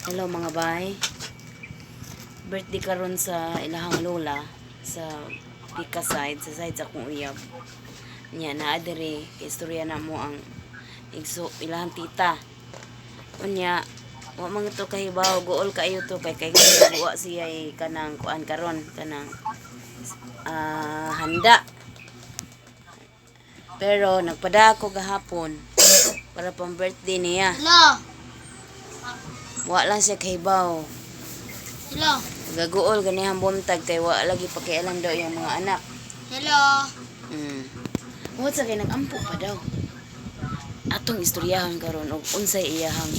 Hello, mga bay. Birthday karon sa ilahang lola sa Pika side, sa side sa akong uyab. Nya naa diri kay istorya na mo ang igso, ilahang tita. Unya wa man to kahibaw, guol kaayo to kay wa siya eh, kanang kuan karon, kanang handa. Pero nagpadako gahapon para pang birthday niya. Hello. Wa lang siya kahibaw. Hello. Gaguol ganihang buntag kay wa lagi pakialam daw yung mga anak. Hello. What sa kay nagampo pa daw. Atong istoryahan karon og unsay iyahang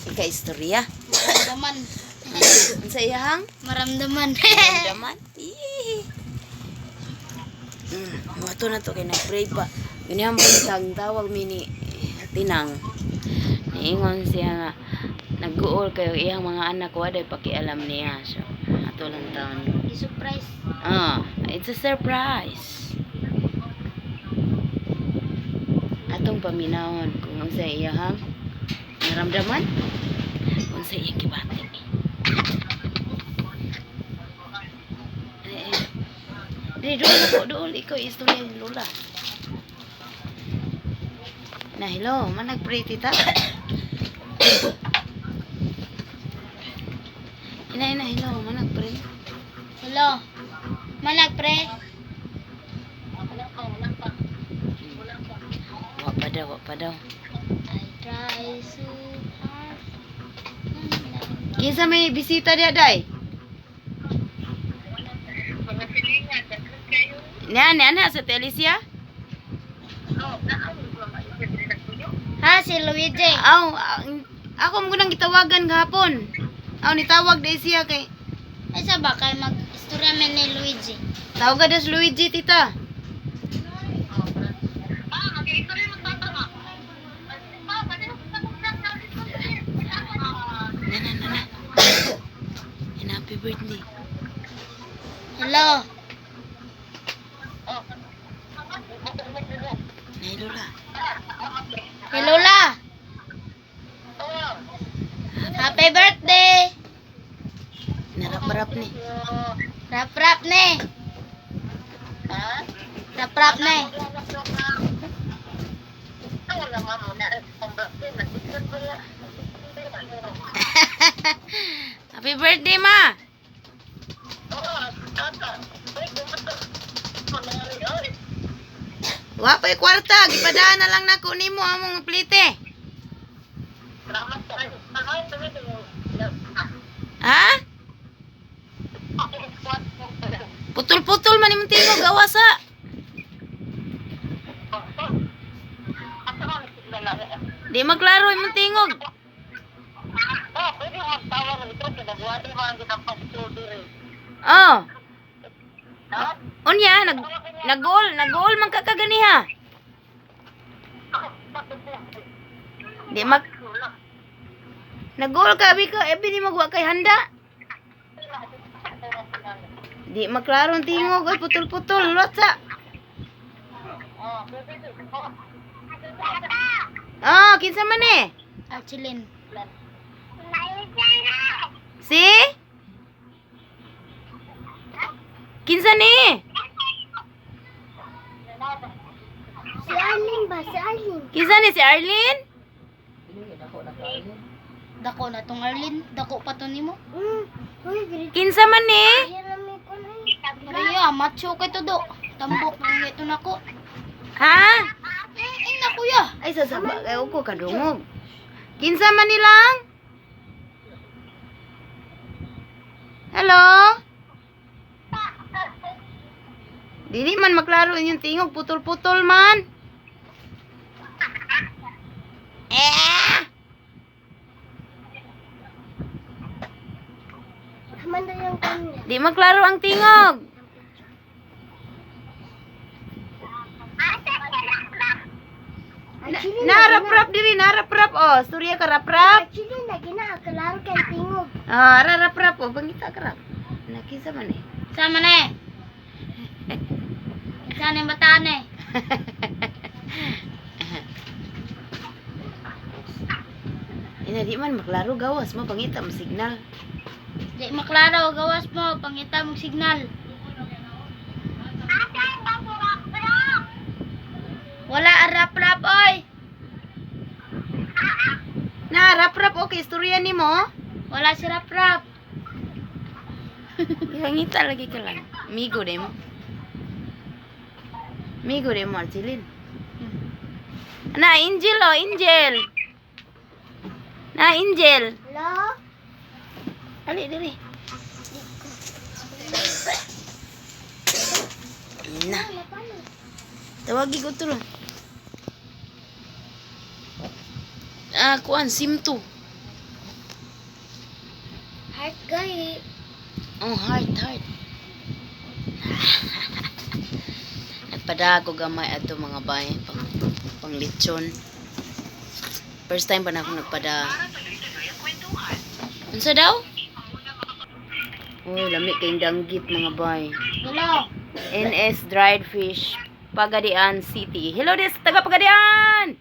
ika-istorya. Maramdaman. Unsay iyahang Maramdaman. maramdaman. Yee. Ato na to kay nag-pray pa. Ganihang buntag tawag mi ni Tinang. Niingon siya nga nagguol kayo iyang mga anak, wa day pakialam niya. So, ato lang taon. I-surprise. Ah, it's a surprise. Atong paminawon kung unsay iyahang naramdaman, unsay iyang gibati. Ay, ay. Di, dool ako, dool. Ikaw, istorya ni Lola. Na, hello. Man, nag-pray, tita. Ina, ina, hello. Man, nag-pray. Hello. Manag pre. Wa pa daw, wa pa daw. I try so hard. Kinsa may bisita diya, day? Niya, niya na sa Telesia? Ha, si Luigi. Aw, ako mo nang gitawagan gahapon. Aw, nitawag day siya kay Ay sa ba kay mag-istorya man ni Luigi. Tawagan daw si Luigi, tita. Na, na, na, na. And happy birthday. Hello. Nay, Lola. Hello la. Happy birthday. Narap-rap ni. Rap rap ne. Rap rap ne. Happy birthday, ma! Wa pa'y kwarta. Gipadaan na lang nako nimo among plite. Ha? Putol-putol man imong tingog awasa. Di maklaro imong tingog. Oh. Unya nag-goal man ka kaganiha. Di mag Nag-goal ka abi ka abi di magwa kay handa. Di maklaro ang tingog ay putol-putol lotsa. Ah, kinsa man eh? Archilin. Si? Kinsa ni? Si Arlene ba? Si Arlene. Kinsa ni si Arlene? Dako na tong Arlene. Dako pa to nimo. Kinsa man ni? Maria, macho kay to do. Tambok nang ito nako. Ha? Ay na kuya. Ay sasaba kay ko kadungog. Kinsa man nilang? Hello? Dili man maklaro inyong tingog, putol-putol man. Eh! Di maklaro ang tingog. Narap-rap diri, narap-rap oh. Surya ka rap-rap. Actually, na ginakalaro kay tingog. Ah, rap-rap oh, bangita ka rap. Nakisa man eh. Sama na eh. Sana yung bataan eh. Ina di man maklaro gawas mo pangita mo signal. Di maklaro gawas mo pangita mong signal. Wala arap-rap oy. Na rap rap okay istorya nimo. Wala si rap-rap. Pangita lagi ka lang. Migo de mo. Migo de mo Archilin. Na Angel oh, Angel. Na Angel. Hello? Ali diri. Na. Tawagi ko to. Ah, kuan SIM 2. Heart guy. Oh, heart, heart. Nagpadago gamay ato mga bay pang pang lechon. First time pa na ako nagpada. Unsa daw? Oh, lami kayong danggit mga bay. Hello? NS Dried Fish, Pagadian City. Hello des taga Pagadian.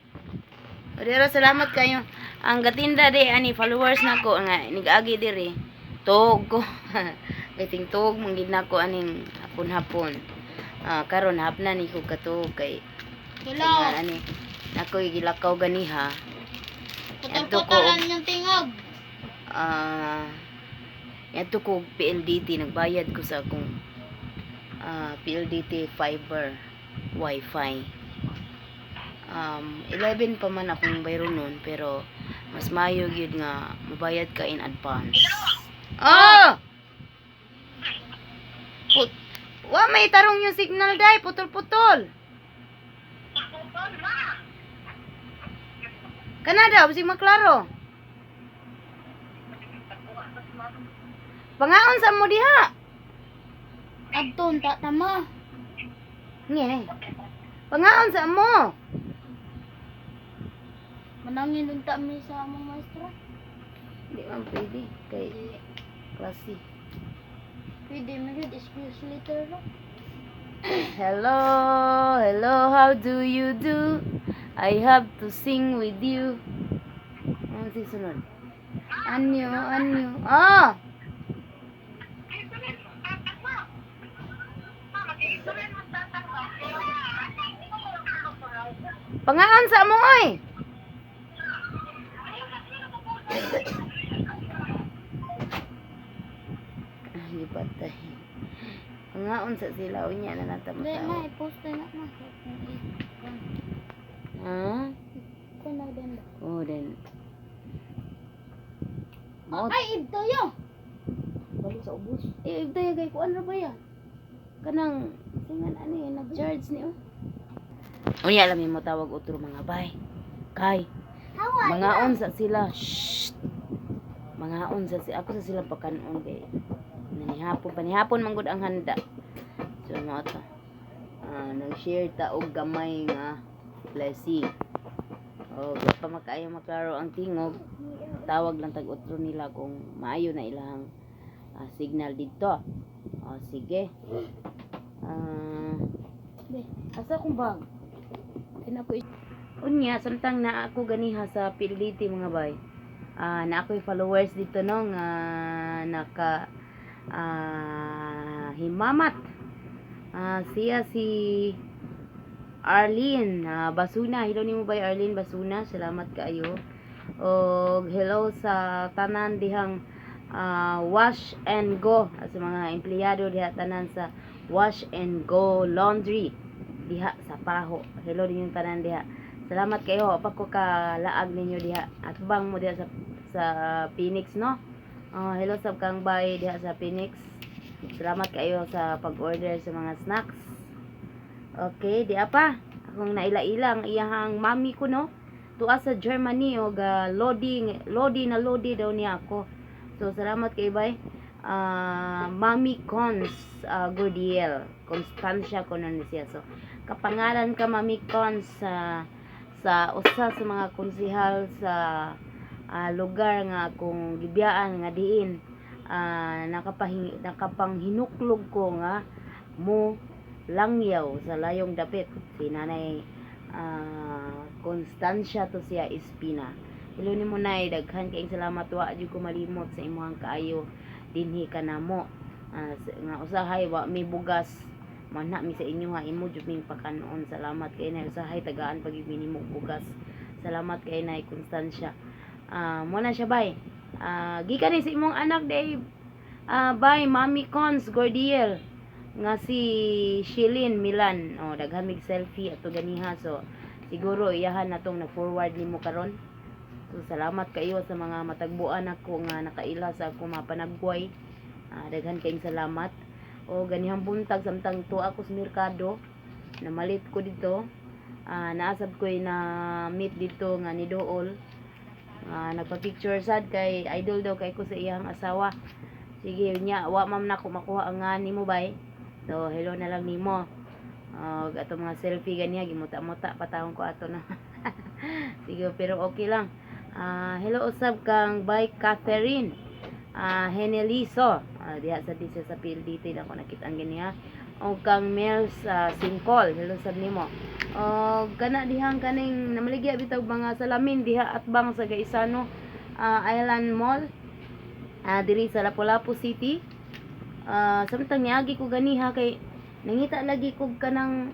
Odero, salamat kayo. Ang gatinda di ani followers nako nga nigagi diri. Tuog ko. Gating tuog man gid nako aning hapon-hapon. Ah, karon hapna ni ko katuog kay Hello? nga ani ako'y gilakaw ganiha. Putol-putolan yung tingog. Ah, yato ko PLDT nagbayad ko sa akong PLDT fiber wifi. 11 pa man akong bayro nun pero mas maayo gyud nga mobayad ka in advance. Oh! Put Wa may tarong yung signal dai, putol-putol. Kanada, bisig maklaro. Pangaon sa mo diha. Adton, ta tama. Nge. Pangaon sa mo. Manangin unta mi sa among maestra. Di man pwede kay Di, klase. pwede mo yun, excuse later no? Hello, hello, how do you do? I have to sing with you. Ano si sunod? Anyo, anyo. Ah! Pangaan sa mo oy. Ay, patay. Pangaon sa sila unya na nata Hindi matawa. na, i-post na na. Ma. Ha? Kuan na din ba? Oh, then. Mao Ay, ibto yo. balik sa ubos. Eh, ibtay kay kuan ra ba ya? Kanang singan ani nag-charge ni oh. Unya alam mo tawag utro mga bay. Kay mga unsa sila. Shh. Mga unsa si ako sa sila pakanon kay nanihapon panihapon man gud ang handa. So mo to. Ah, nag-share ta og gamay nga blessing. Oh, di pa makaayo maklaro ang tingog. Tawag lang tag utro nila kung maayo na ilang signal didto. Oh, sige. Ah, Be. asa akong bag? Kaya ako Unya, samtang na ako ganiha sa PLDT mga bay. Ah, na ako'y followers dito no nga naka himamat. Ah, siya si Arlene Basuna. Hello nimo bay Arlene Basuna. Salamat kaayo. Og hello sa tanan dihang wash and go sa mga empleyado diha tanan sa Wash and Go Laundry diha sa Paho. Hello din yung tanan diha. Salamat kayo pa ko kalaag ninyo diha. Atbang mo diha sa Phoenix no. Ah, hello sa kang bay diha sa Phoenix. Salamat kayo sa pag-order sa mga snacks. Okay, di apa. Akong naila-ilang iyahang mami ko no. Tuwa sa Germany og loading, lodi na lodi daw niya ako. So salamat kay bay. Ah, Mami Cons Gordiel, Constancia ko nun siya. So kapangalan ka Mami Cons sa usa sa mga konsehal sa lugar nga akong gibiyaan nga diin nakapanghinuklog ko nga mo langyaw sa layong dapit si Nanay Constancia to siya Espina. Hello nimo, Nay, daghan kaayong salamat, wa jud ko malimot sa imong kaayo dinhi kanamo. Nga usahay wa mi bugas, manha mi sa inyo ha, imo jud ming pakanon. Salamat kay, Nay. Usahay tagaan pag nimo bugas. Salamat kay Nay Constancia. Mo na siya, bay. Gikan ni sa imong anak day, bay Mami Cons Gordiel nga si Shilin Milan. Oh, daghan mig selfie ato ganiha, so siguro iyahan natong nag-forward nimo karon. So salamat kayo sa mga matagbuan ako nga nakaila sa akong mga panagway. Daghan kayong salamat. O ganihang buntag, samtang tuwa ako sa merkado, namalit ko dito. Naasab ko na meet dito nga ni Dool. Nagpa-picture sad kay idol daw kay ko sa iyang asawa. Sige nya, wa ma'am nako makuha ang nga nimo, bay. So hello na lang nimo. Og ato mga selfie ganiya gimuta-muta patawon ko ato na. Sige, pero okay lang. Hello usab kang bay Catherine Heneliso. Diha sa di siya sa PLDT na ako nakita ang ganiya. O kang Mels Singkol. Hello sab nimo. O kana dihang kaning namaligya bitaw mga salamin diha atbang sa Gaisano Island Mall. Diri sa Lapu-Lapu City. Samtang niagi ko ganiha kay nangita lagi ko kanang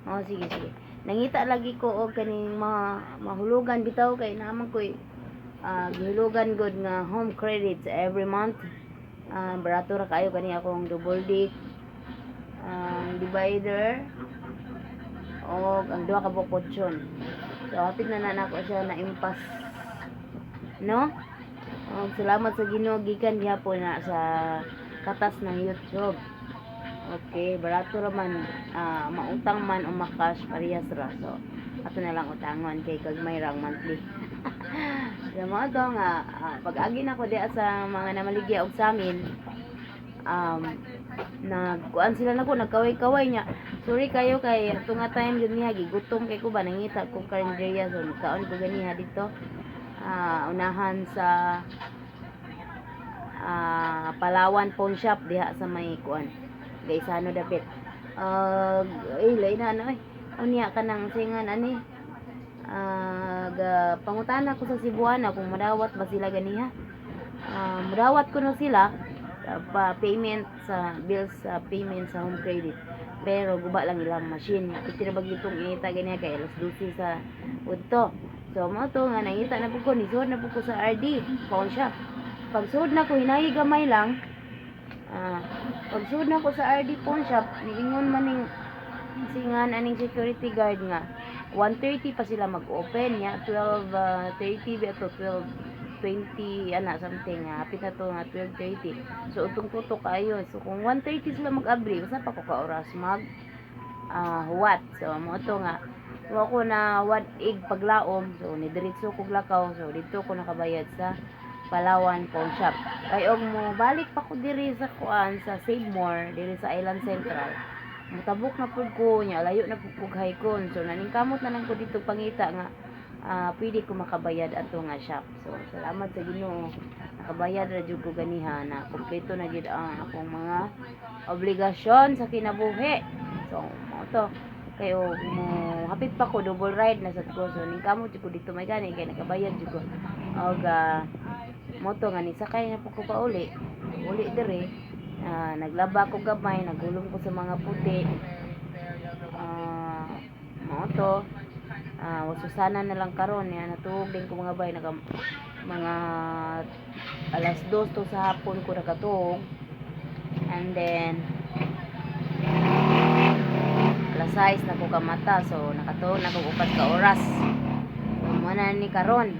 oh, sige sige. Nangita lagi ko og kaning mahulugan bitaw kay naman ko gihulugan gud nga home credits every month. Barato ra kayo kani akong double deck, ang divider og ang duha ka buok kutsyon. So hapit na na nako siya na impas. No? Og salamat sa Ginoo gikan gihapon na sa katas ng YouTube. Okay, barato ra man, mautang man o makash, parehas ra. So ato na lang utangon kay kagmay ra ang monthly. Sa mga to nga pag-agi na ko diha sa mga namaligya og samin, nagkuan sila nako, nagkaway-kaway niya. Sorry kayo kay ato nga time jud niya gigutom kay ko ba, nangita ko karinderya, so nagkaon ko ganiha dito. Unahan sa Palawan Pawn Shop diha sa may kuan. Gaisano dapit. Eh, lain na ano eh. Unya kanang singan ani. Ga pangutana ko sa Cebuana kung madawat ba sila ganiha. Mudawat ko no sila pa payment sa bills, sa payment sa home credit. Pero guba lang ilang machine. Piti na bagitong ingita ganiha kay alas 12 sa udto. So mo to nga nangita na pud ko, nisuod na pud ko sa RD Pawn Shop. Pagsuod na ko, hinayi gamay lang. Pagsuod na ko sa RD Pawn Shop, niingon man ning singan aning security guard nga 1:30 pa sila mag-open nya, 12:30 ba to, 12:20 ana something nga hapit na to nga 12:30. So utong tutok kayo. So kung 1:30 sila mag-abri, usa pa ko ka oras mag huwat. So mo to nga wa ko na wad ig paglaom, so nidiretso kog lakaw. So didto ko nakabayad sa Palawan Pawn Shop. Kay og mo balik pa ko diri sa kuan, sa Save More diri sa Island Central, mutabok na pud ko nya, layo na pud kog haykon. So naningkamot na lang ko dito pangita nga pwede ko makabayad ato nga shop. So salamat sa Ginoo, nakabayad ra jud ko ganiha na kompleto na jud ang akong mga obligasyon sa kinabuhi. So mao to kay og mo hapit pa ko, double ride na sad ko. So ningkamot jud ko dito may gani kay nakabayad jud ko og mo to nga nisakay na pud ko pauli uli dire. Naglaba ko gamay, nagulom ko sa mga puti. Mao to. Wasusana na lang karon ya, natuog din ko, mga bay, naka mga alas 2 to sa hapon ko nakatuog and then alas 6 na ko kamata, so nakatuog na ko 4 ka oras. So mo na ni karon.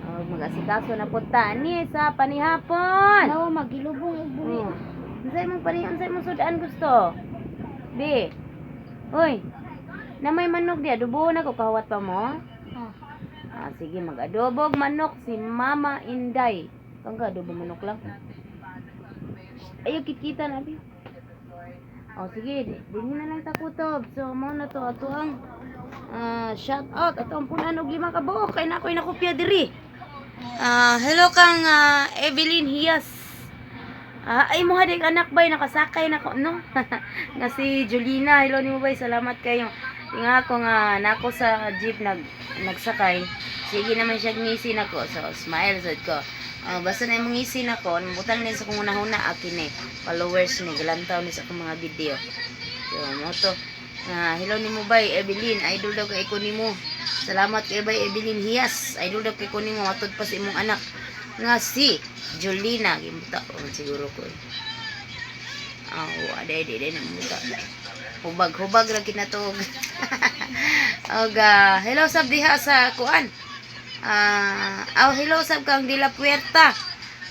Oh, mag-asikaso na po ta ni sa panihapon. Nawa magilubong og buhi. Oh. Unsay imong sudan gusto? Bi. Hoy. Na may manok di adobo na ko, kahuwat pa mo? Ah. Sige, mag-adobog manok si Mama Inday. Kang ka adobo manok lang. Ayo kikita na bi. Oh, sige, dinhi na lang ta kutob. So mo na to ato ang shout out ato ang punan og 5 ka buok kay na ako'y nakopya diri. Hello kang Evelyn Hias. Ay mo hadig anak bay nakasakay na ko no. Nga si Julina, hello nimo bay, salamat kayo. Nga ako nga nako sa jeep nagsakay. Sige naman siya ngisi nako. So smile sad ko. Ah, basta na imong ngisi nako, butang ni sa kung una-una akin eh. Followers ni galantaw ni sa akong mga video. So mo to. Ah, hello nimo bay Evelyn, idol daw kay ko nimo. Salamat kay bay Evelyn Hiyas. Idol daw kay ko nimo matud pa sa imong anak nga si Jolina gimuta oh, siguro ko eh. Ah, oh, aday di day namuta. Hubag hubag ra kinatog. Og hello sab diha sa kuan. Ah, aw hello sab kang Dila Puerta.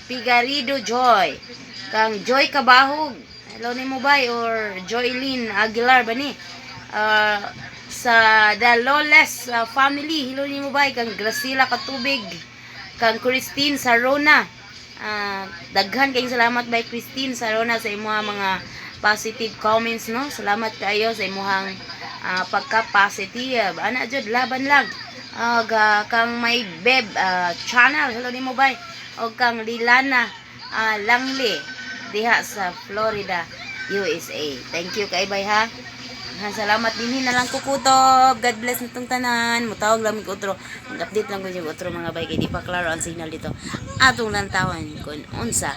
Pigarido Joy. Kang Joy Kabahog. Hello nimo bay or Joylyn Aguilar ba ni? Ah, sa The Lawless family. Hello nimo bay kang Gracila Katubig. Kang Christine Sarona. Ah, daghan kayong salamat bay Christine Sarona sa imuha mga positive comments, no. Salamat kayo sa imuhang pagka-positive. Ana jud, laban lang. Og kang may Beb channel, hello nimo bay. Og kang Lilana Langley diha sa Florida, USA. Thank you kay bay ha. Ha, salamat dinhi na lang kukutob. God bless natong tanan. Mutawag lang mig otro. Mag-update lang ko yung otro, mga bay, kay di pa klaro ang signal dito. Atong lantawan kung unsa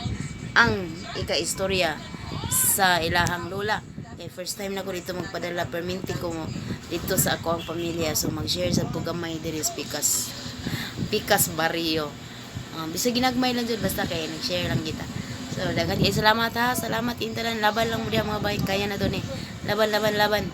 ang ika-istorya sa ilahang lola. Kay first time na ko dito magpadala perminti ko mo dito sa ako ang pamilya. So mag-share sa ko gamay diri sa Pikas Pikas Barrio. Bisag ginagmay lang jud, basta kay nag-share lang kita. So daghan kay salamat ha. Salamat intalan, laban lang mo diha, mga bay. Kaya na to ni. Laban, laban, laban.